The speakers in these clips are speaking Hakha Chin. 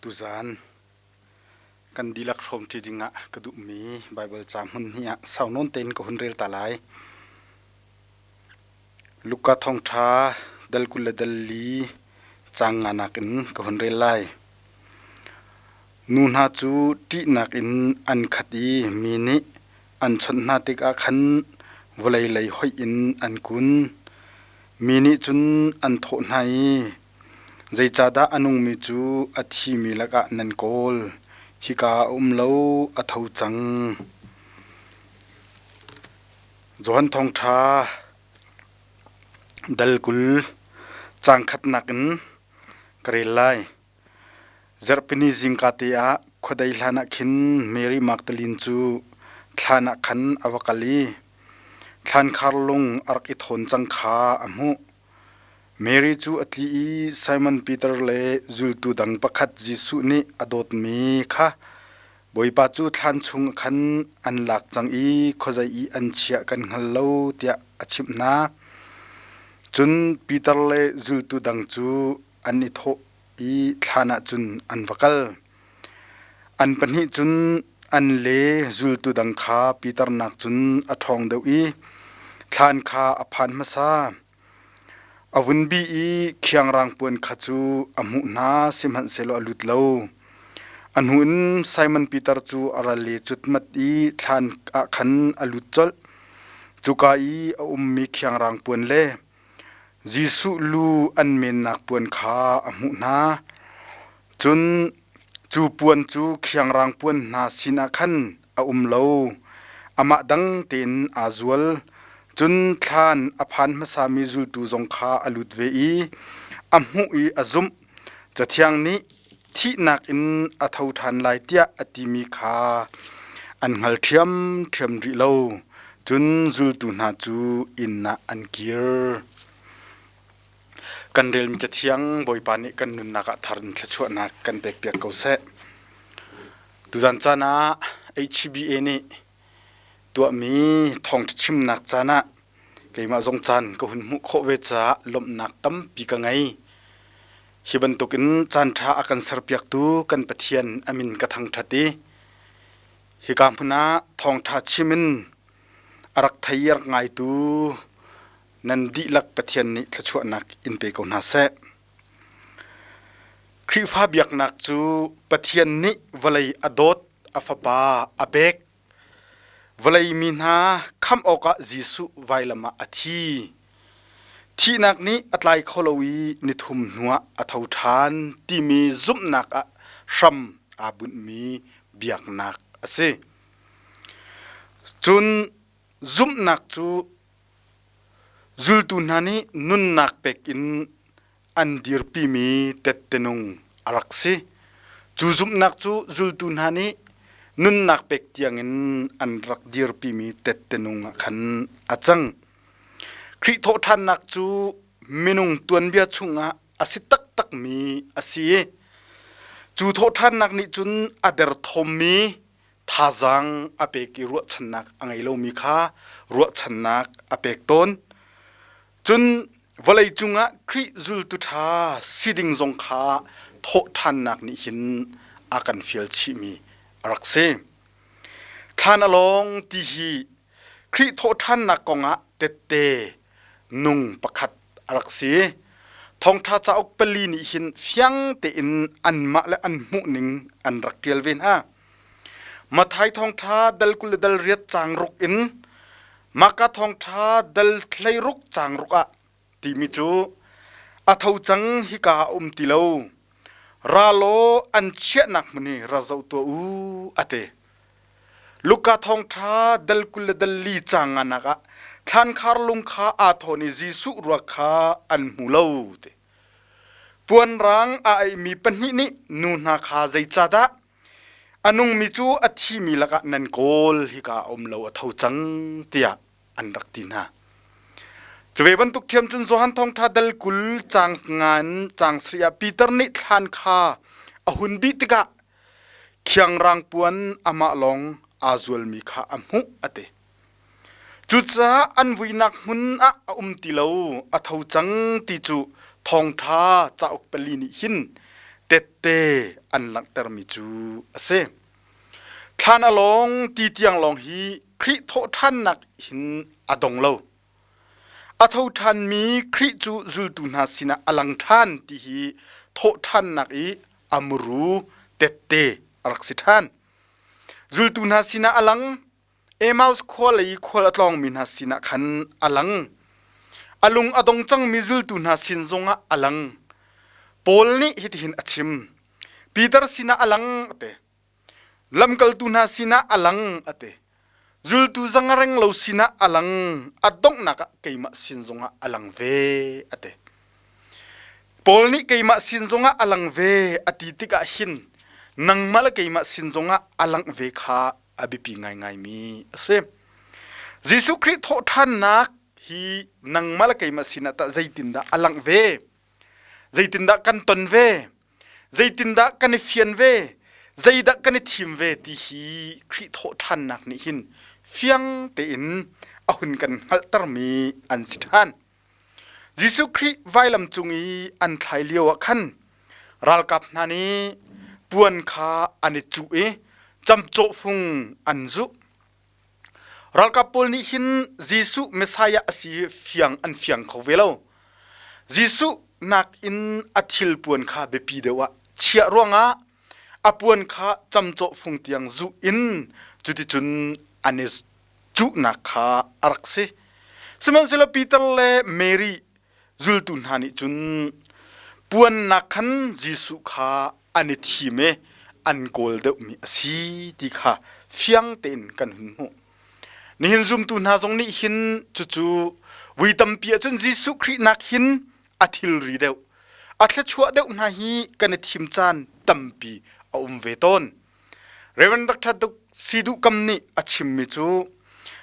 Tuzaan kan dihlak hrawmṭi dingah ka duhmi Baibal ca hmun hnih ah sau nawn tein ka hun rel ta lai. Luka thawngṭha dal 20 le dal li caang nganak in ka hun rel lai. Nu hna cu ṭihnak in an khat i mi nih an chawnh hna tikah khan vawlei lei hoih in an kun. Mi nih cun an thawh hna i, Zeicahdah a nungmi cu a thimi lakah nan kawl? Hika ah a um lo, a tho cang. Johan Thawngṭha dal 20 caang khatnak in ka rel lai. Zarhpini zingkate ah khuadei hlan ah khin Mary Magdalene cu thlan ah khan a va kal i thlankhar lung a rak i thawn cang kha a hmuh. Mary cu a tli i Simon Peter le zultu dang pakhat Jesuh nih a dawtmi kha Bawipa cu thlan chung khan an lak cang i khuazei i an chiah kan hngal lo tiah a chimh hna. Cun Peter le zultu dang cu an i thawh i thlan ah cun an va kal. An pahnih cun an le zultu dang kha Peter nakcun a ṭhawng deuh i thlan kha a phan hmasa. A vun bih i khiangrang puan kha cu a hmuh hna, sihmanhsehlaw a lut lo. A hnu in Simon Peter cu a ral i cutmat i thlan ah khan a lut colh. Cuka i a ummi khiangrang puan le Jesuh lu an mennak puan kha a hmuh hna. Cun cu puan cu khiangrang puan hna sinah khan a um lo. Amah dang tein aa zual. Cun thlan a phan hmasami zultu zong kha a lut ve i a hmuh i a zumh. Cathiang nih thihnak in a tho ṭhan lai tiah a timi kha an hngal ṭhiamṭhiam rih lo. Cun zultu hna cu inn ah an kir. Kan relmi Cathiang Bawipa nih kan nunnak ah thar in thluachuahnak kan pekpiak ko seh. Tuzan caan ah HBA nih tuahmi thawngṭha chimnak caan ah keimah zong caan ka hun hmuh khawh ve caah lawmhnak tampi ka ngei. Hi bantukin caanṭha a kan serpiaktu kan Pathian a min ka thangṭhat i hika hmun ah thawngṭha chim in a rak thei i a rak ngaitu nan dihlak Pathian nih thluachuahnak in pe ko hna seh. Khrihfa biaknak cu Pathian nih vawlei a dawt, a fapa a pek. Vawlei mi hna khamh awkah Jesuh vailam ah a thi. Thihnak nih a tlai kho lo i nithum hnuah a tho ṭhan timi zumhnak ah hram aa bunhmi biaknak a si. Cun zumhnak cu Zultu hna nih nunnak pek in an dirpimi tette nung a rak si. Cu zumhnak cu zultu hna nih nunnak pek tiangin an rak dirpimi tette nung ah khan a cang. Khrih thawhṭhannak cu minung tuanbia chungah a si taktakmi a si i cu thawhṭhannak nih cun a derthawmmi thazaang a pek i ruahchannak a ngei lomi kha ruahchannak a pek tawn. Cun vawlei cungah Khrih zultu ṭha si ding zong kha thawhṭhannak nih hin a kan fial chihmi a rak si. Thlan a lawng ti hi Khrih thawhṭhannak kongah tette nung pakhat a rak si. Thawngṭha cauk pali nih hin fiang tein anmah le an hmuhning an rak ṭial ve hna. Matthai thawngṭha dal 20 le dal riat caang ruk in Maka thawngṭha dal 16 caang ruk ah timi cu a tho cang hika ah a um ti lo. Ra law an chiahnak hmun hi ra zoh tuah u a ti. Luka thawngṭha dal 20 le dal li caang nganak ah thlankhar lung kha aa thawn i Jesuh ruak kha an hmu lo ti. Puanrang a aihmi pahnih nih nu hna kha zeicahdah a nungmi cu a thimi lakah nan kawl hika a um lo a tho cang tiah an rak ti hna. Cu ve bantuk ṭhiam cun Johan Thawngṭha dal 20 caang ngan caang sarih ah Peter nih thlan kha a hun bih tikah khiangrang puan amah lawng aa zualmi kha a hmuh a ti. Cucaah an vuinak hmun ah a um ti lo, a tho cang ti cu thawngṭha cauk pali nih hin tette an langhtermi cu a si. Thlan a lawng ti tiang lawng hi Khrih thawhṭhannak hin a dong lo. A tho ṭhanmi Khrih cu zultu hna sinah a lang ṭhan ti hi thawhṭhannak i a muru tette a rak si ṭhan. Zultu hna sinah a lang, Emmaus khua lei i khual a tlawngmi hna sinah khan a lang. A lung a dong cangmi zultu hna sin zongah a lang. Paul nih hitihin a chim. Peter sinah a lang a ti. Lamkaltu hna sinah a lang a ti. Zultu zangareng lo sinah a lang. A donghnak ah keimah sin zongah a lang ve a ti. Paul nih keimah sin zongah a lang ve a ti tikah hin nangmah le keimah sin zongah a langh ve kha a biapi ngaingaimi a si. Jesuh Khrih thawhṭhannak hi nangmah le keimah sinah tah zeitindah a langh ve? Zeitindah kan ton ve? Zeitindah kan i fian ve? Zeidah kan i thim ve ti hi Khrih thawhṭhannak nih hin fiang tein a hun kan hngalhtermi an si ṭhan. Jesuh Khrih vailam cung i an thlai lio ah khan ralkap hna nih puan kha an i cuh i camcawhfung an zuh. Ralkap pawl nih hin Jesuh Messiah a si hi fiang an fiang kho ve lo. Jesuh nakin a thilpuan kha biapi deuh ah chiah ruangah a puan kha camcawhfung tiang zuh in cuticun an i cuhnak kha a rak si. Sihmanhsehlaw Peter le Mary zultu hna nih cun puannak khan Jesuh kha an i thim i an kawl deuhmi a si ti kha fiang tein kan hun hmuh. Nihin zumtu hna zong nih hin cucu vui tampi ahcun Jesuh Khrih nak hin a thilri deuh, a thluachuah deuh hna hi kan i thim caan tampi a um ve tawn. Reverend Dr. Duk Siduh Kam nih a chimmi cu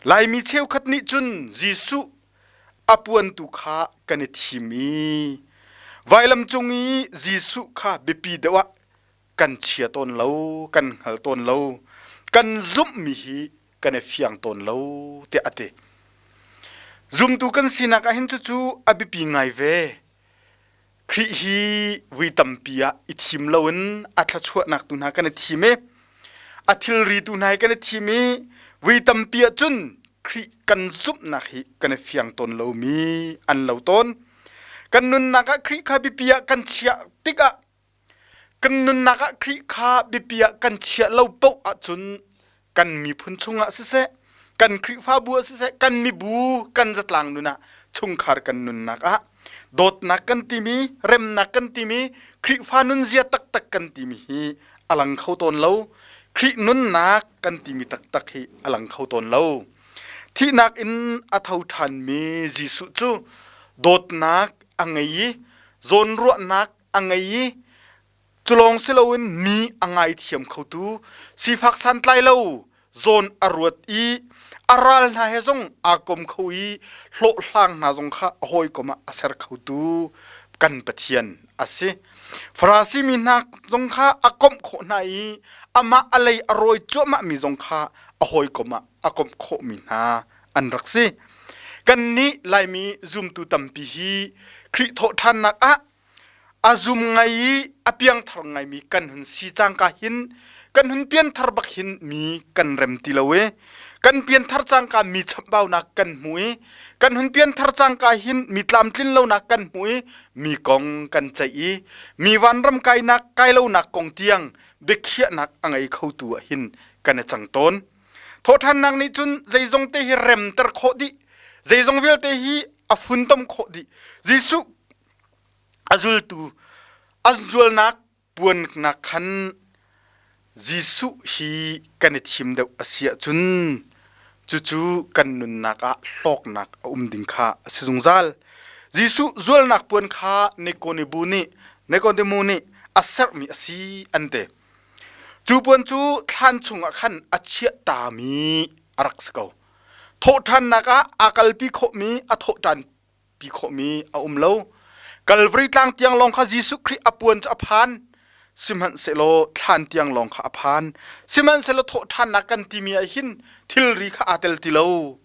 Laimi cheukhat nih cun Jesuh a puantu kha kan i thim i vailam cung i Jesuh kha biapi deuh ah kan chia tawn lo, kan hngal tawn lo, kan zumhmi hi kan i fiang tawn lo tiah a ti. Zumtu kan sinak ah hin cucu a biapi ngai ve. Khrih hi vui tampi ah i thim loin a thluachuahnak tu hna kan i thim i a thilri tu hna hi kan i thim i vui tampi ah cun Khrih kan zumhnak hi kan i fiang tawn lomi an lo tawn. Kan nunnak ah Khrih kha biapi ah kan chiah tikah Kan nunnak ah Khrih kha biapi ah kan chiah lo paoh ahcun kan miphun chungah siseh, kan Khrihfabu ah siseh, kan mibu, kan zatlang nun ah chungkhar kan nunnak ah dawtnak kan timi, remnak kan timi, Khrihfa nunzia taktak kan timi hi a lang kho tawn lo. Khrih nunnak kan timi taktak hi a lang kho tawn lo. Thihnak in a tho ṭhanmi Jesuh cu dawtnak a ngei i zawnruahnak a ngei i culawng si loin mi a ngaithiam khotu sifak santlai lo zawn a ruat i a ral hna he zong aa kom kho i hlawhhlang hna zong kha a hawikom ah a ser khotu kan Pathian a si. Farasi mi hna zong kha a komh khawh hna i amah a lei a rawi cuahmah mi zong kha a hawikom ah a komh khawhmi hna an rak si. Kannih Laimi zumtu tampi hi Khrih thawhṭhannak ah a zum ngai i a piangthar ngaimi kan hun si cangka hin kan hun pianthar bak hin mi kan rem ti lo i kan pianthar cangka mi chamhbaunak kan hmu i kan hun pianthar cangka hin mi tlamtlin lonak kan hmu i mi kong kan ceih i mi vanram kainak kai lonak kong tiang biakhiahnak a ngei khotu ah hin kan i cang tawn. Thawhṭhannak nih cun zeizong te hi remter khawh dih zeizong vialte hi a funtom khawh dih. Jesuh a zultu an zualnak puannak khan Jesuh hi kan i thim deuh a si ahcun cucu kan nunnak ah hlawknak a um ding kha a si zungzal. Jesuh zualnak puan kha Nikodemu nih Nikodemu nih a serhmi a si an ti. Cu puan cu thlan chungah khan a chiah tami a rak si ko. Thawhṭhannak ah aa kalpi khawhmi a thawhṭan pi khawhmi a um lo. Kalvari tlang tiang lawng kha Jesuh Khrih a puan cu a phan. Sihmanhsehlaw thlan tiang lawng kha a phan. Sihmanhsehlaw thawhṭhannak kan timi ah hin thilri kha aa tel ti lo.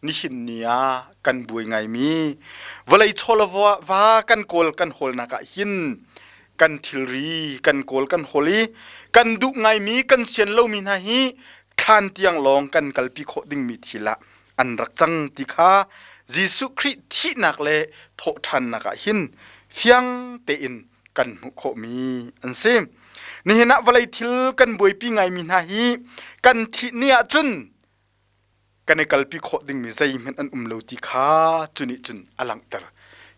Nihin ni ah kan buai ngaimi vawlei chawlava va kan kawl kan hawlnak ah hin kan thilri kan kawl kan hawl i kan duh ngaimi kan sian lomi hna hi thlan tiang lawng kan kalpi khawh dingmi thil ah an rak cang ti kha Jesuh Khrih thihnak le thawhṭhannak ah hin fiang tein kan hmuh khawhmi an si. Nihin ah vawlei thil kan buaipi ngaimi hna hi kan thih ni ahcun kan i kalpi khawh dingmi zeihmanh an um lo ti kha cu nih cun a langhter.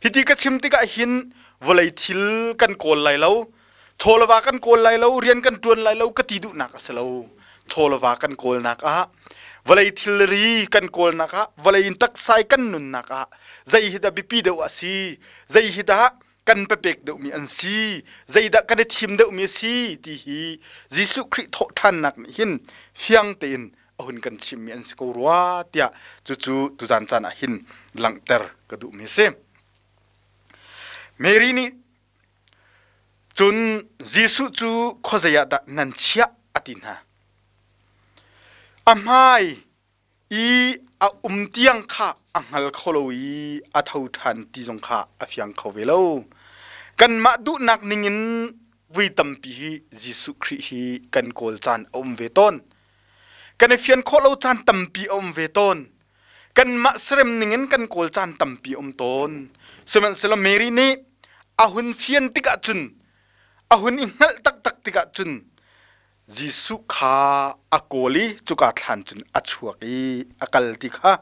Hiti ka chim tikah hin vawlei thil kan kawl lai lo, chawlava kan kawl lai lo, rian kan ṭuan lai lo ka ti duhnak a si lo. Chawlava kan kawlnak ah, vawlei thilri kan kawlnak ah, vawlei in taksai kan nunnak ah zei hi dah biapi deuh a si, zei hi dah kan papek deuhmi an si, zeidah kan i thim deuhmi a si ti hi Jesuh Khrih thawhṭhannak nih hin fiang tein a hun kan chimmi an si ko rua tiah cucu tuzan caan ah hin langhter ka duhmi a si. Mary nih cun Jesuh cu khuazei ah dah nan chiah a ti hna. A hmai i a um tiang kha a hngal kho lo i a tho ṭhan ti zong kha a fiang kho ve lo. Kanmah duhnak ningin vui tampi hi Jesuh Khrih hi kan kawl caan a um ve tawn. Kan i fian khawh lo caan tampi a um ve tawn. Kanmah serem ningin kan kawl caan tampi a um tawn. Sihmanhsehlaw Mary nih a hun fian tikah cun a hun i hngalh taktak tikah cun Jesuh kha a kawl i cuka thlan cun a chuak i a kal ti kha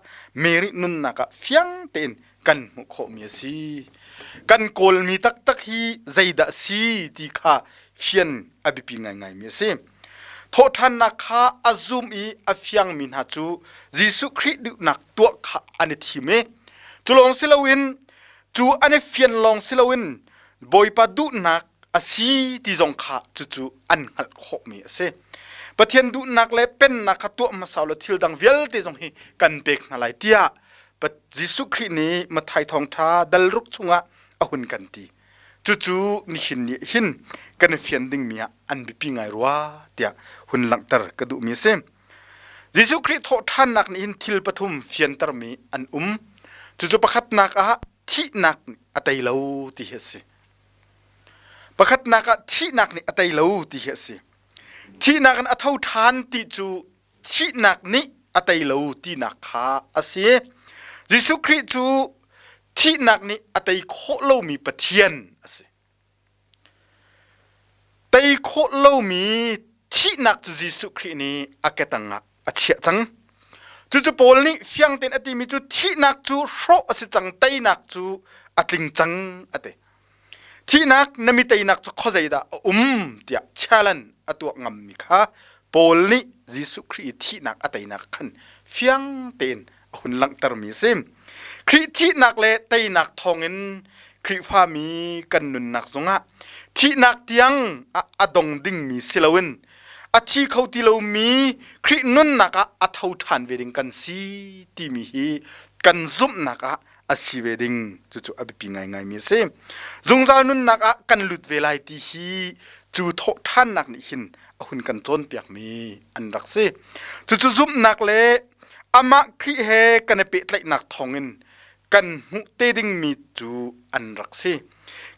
Mary nunnak ah fiang tein kan hmuh khawhmi a si. Kan kawlmi taktak hi zeidah si ti kha fian a biapi ngaingaimi a si. Thawhṭhannak kha a zum i a fiangmi hna cu Jesuh Khrih duhnak tuah kha an i thim i cu lawng si loin cu an i fian lawng si loin Bawipa duhnak a si ti zong kha cucu an hngalh khawhmi a si. Pathian duhnak le pennak kha tuah hmasa law thil dang vialte zong hi kan pek hna lai tiah Jesuh Khrih nih Matthai thawngṭha dal ruk chungah a hun kan ti. Cucu nihin nih hin kan i fian dingmi ah an biapi ngai rua tiah hun langhter ka duhmi a si. Jesuh Khrih thawhṭhannak nih hin thil pathum fiantermi an um. Cucu pakhatnak ah thihnak nih a tei lo ti hi a si. Pakhatnak ah thihnak nih a tei lo ti hi a si. Thihnak in a tho ṭhan ti cu thihnak nih a tei lo tinak kha a si. Jesuh Khrih cu thihnak nih a tei khawh lomi Pathian a si. Tei khawh lomi thihnak cu Jesuh Khrih nih a ketang ah a chiah cang. Cucu Paul nih fiang tein a timi cu thihnak cu hrawh a si cang, teinak cu a tling cang a ti. Thihnak na mi teinak cu khuazei dah a um tiah challenge a tuah ngammi kha Paul nih Jesuh Khrih i thihnak a teinak khan fiang tein a hun langhtermi a si. Khrih thihnak le teinak thawngin Khrihfami kan nunnak zongah thihnak tiang a dong dingmi si loin a thi kho ti lomi Khrih nunnak ah a tho ṭhan ve ding kan si timi hi kan zumhnak ah a si ve ding cucu a biapi ngaingaimi a si. Zungzal nunnak ah kan lut ve lai ti hi cu thawhṭhannak nih hin a hun kan cawnpiakmi an rak si. Cucu zumhnak le amah Khrih he kan i pehtlaihnak thawngin kan hmuh te dingmi cu an rak si.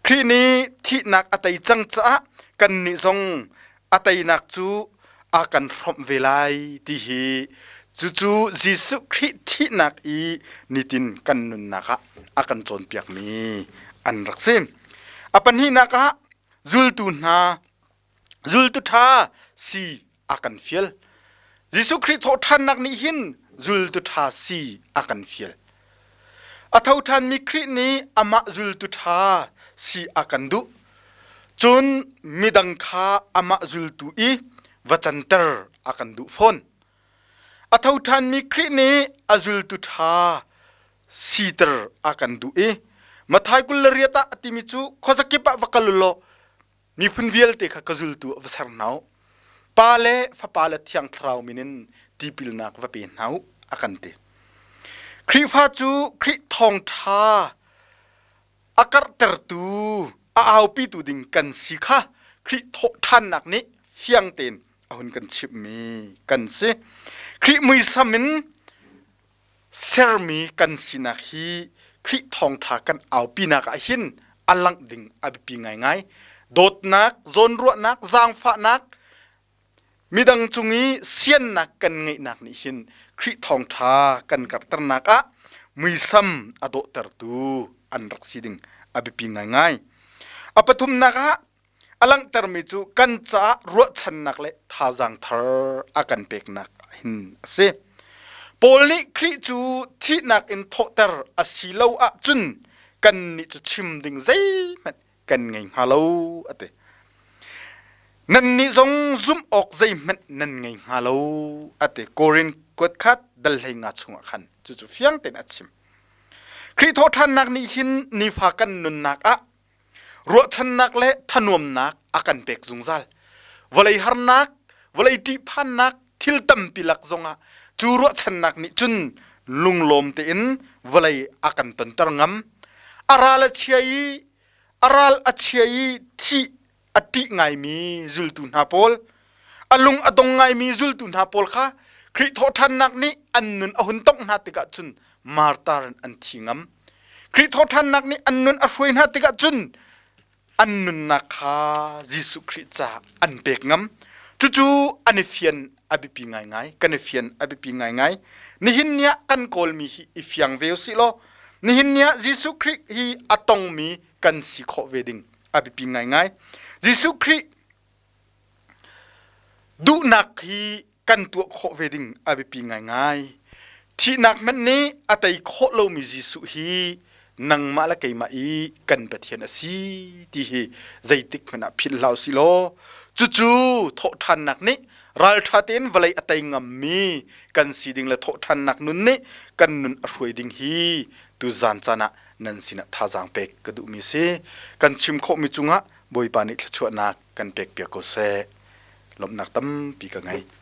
Khrih nih thihnak a tei cang caah kannih zong a teinak cu a kan hrawmh ve lai ti hi cucu Jesuh Khrih thihnak i nitin kan nunnak ah a kan cawnpiakmi an rak si. A pahnihnak ah zultu hna zultu ṭha si a kan fial. Jesuh Khrih thawhṭhannak nih hin zultu ṭha si a kan fial. A tho ṭhanmi Khrih nih amah zultu ṭha si a kan duh. Cun midang kha amah zultu i va canter a kan duh fawn. A tho ṭhanmi Khrih nih a zultu ṭha siter a kan duh i Matthai 28 ah a timi cu khuazakip ah va kal u law Miphun vialte kha ka zultu ah va ser hna u. Pa le Fapa le Thiang Thlarau min in tipilnak va pe hna u, a kan ti. Khrihfa cu Khrih thawngṭha a karhtertu, a aupitu ding kan si kha Khrih thawhṭhannak nih fiang tein a hun kan chimhmi kan si. Khrih muisam in sermi kan sinak hi Khrih thawngṭha kan aupinak ah hin a langh ding a biapi ngaingai. Dawtnak, zawnruahnak, zaangfahnak, midang cung i siannak kan ngeihnak nih hin Khrih thawngṭha kan karhternak ah muisam a dawhtertu an rak si ding a biapi ngaingai. A pathumnak ah a langhtermi cu kan caah ruahchannak le thazaang thar a kan peknak hin a si. Paul nih Khrih cu thihnak in thawhter a si lo ahcun kannih cu chim ding zeihmanh kan ngei hnga lo a ti. Nannih zong zumh awk zeihmanh nan ngei hnga lo a ti. Korin kuat khat dal 15 chungah khan cucu fiang tein a chim. Khrih thawhṭhannak nih hin nifa kan nunnak ah ruahchannak le thanuamnak a kan pek zungzal. Vawlei harnak, vawlei ṭihphannak, thil tampi lak zongah cu ruahchannak nih cun lunglawm tein vawlei a kan tonter ngam. A ral a chia i a ral a chia i thih a ṭih ngaimi zultu hna pawl, a lung a dong ngaimi zultu hna pawl kha Khrih thawhṭhannak nih an nun a hun tongh hna tikah cun martar in an thi ngam. Khrih thawhṭhannak nih an nun a hruai hna tikah cun an nunnak kha Jesuh Khrih caah an pek ngam. Cucu an i fian a biapi ngaingai, kan i fian a biapi ngaingai. Nihin ni ah kan kawlmi hi i fiang ve usih law, nihin ni ah Jesuh Khrih hi a tongmi kan si khawh ve ding a biapi ngaingai. Jesuh Khrih duhnak hi kan tuah khawh ve ding a biapi ngaingai. Thihnak hmanh nih a tei khawh lomi Jesuh hi nangmah le keimah i kan Pathian a si ti hi zeitik hmanh ah philh hlah usih law cucu thawhṭhannak nih ralṭha tein vawlei a tei ngammi kan si ding le thawhṭhannak nun nih kan nun a hruai ding hi tuzan caan ah nan sinah thazaang pek ka duhmi si. Kan chim khawhmi cungah Bawipa nih thluachuahnak kan pekpiak ko seh. Lawmhnak tampi ka ngei.